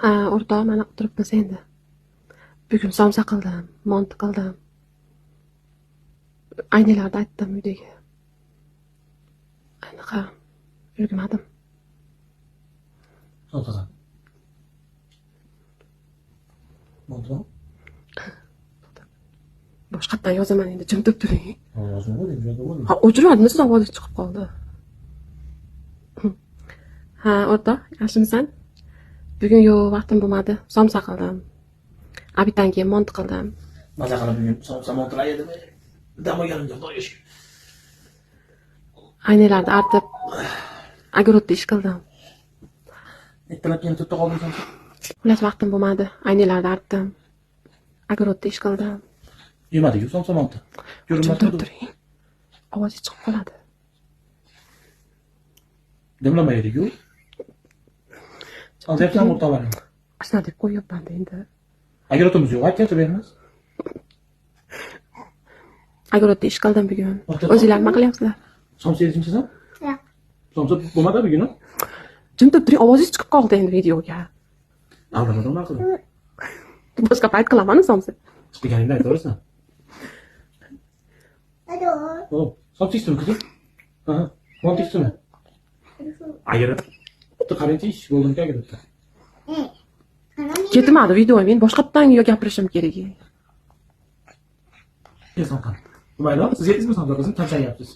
Ha, o'rtoq, mana o'tiribmiz endi. Bugun somsa qildim, monti qildim. Aynilarda aytdim uydagi. Anaqa ulgurmadim. Somsadan. Bo'ldimi? Boshqatdan yozaman endi, jim turib turing. Yozma deyim, yozma. Ha, o'chirmadimi, siz ovozingiz chiqib qoldi. Ha, o'rtoq, yaxshimisan? Bugun yo'q, vaqtim bo'lmadi. Somsa qildim. Обед dan keyin monti qildim. Maza qilib bugun somsa montilar yedim. Dam olganimga Xudoga shukur. Aynilarda artib, огород da ish qildim. Ertalab yana 4ta qoldim somsa. Xullas, vaqtim bo'lmadi. Aynilarda artdim. Огород da ish qildim. Yemadi-ku somsa monti. Jim Ko'rinmadi. turib turing. Ovozingiz chiqib qoladi. Dimlama yedik-ku. Olyapsan o'rtoqlaring. Ashna deb qo'yyapman endi. Огород imiz yo'q, aytgancha beramiz. Огород da ish qildim bugun. O'rtoq- O'zinglar nima qilyapsizlar? Somsa yedingmi siz ham? Yo'q. Somsa bo'lmadi bugun, a? Jim turib turing, ovozingiz chiqib qoldi endi videoga. Avlamadim unaqa qilib. Boshqa payt qilaman somsa. Chiqganingda aytaverasan. Alo. Hop, somsa ichdimi qizim? Aha, monti ichdimi? Огород. Bitta qarangchi, ish bo'ldimki огород da. Ketmadi video, men boshqatdan gapirishim kerak. Ye somsani. Mayli, siz yedingizmi somsa qizim? Tamshanyapsiz.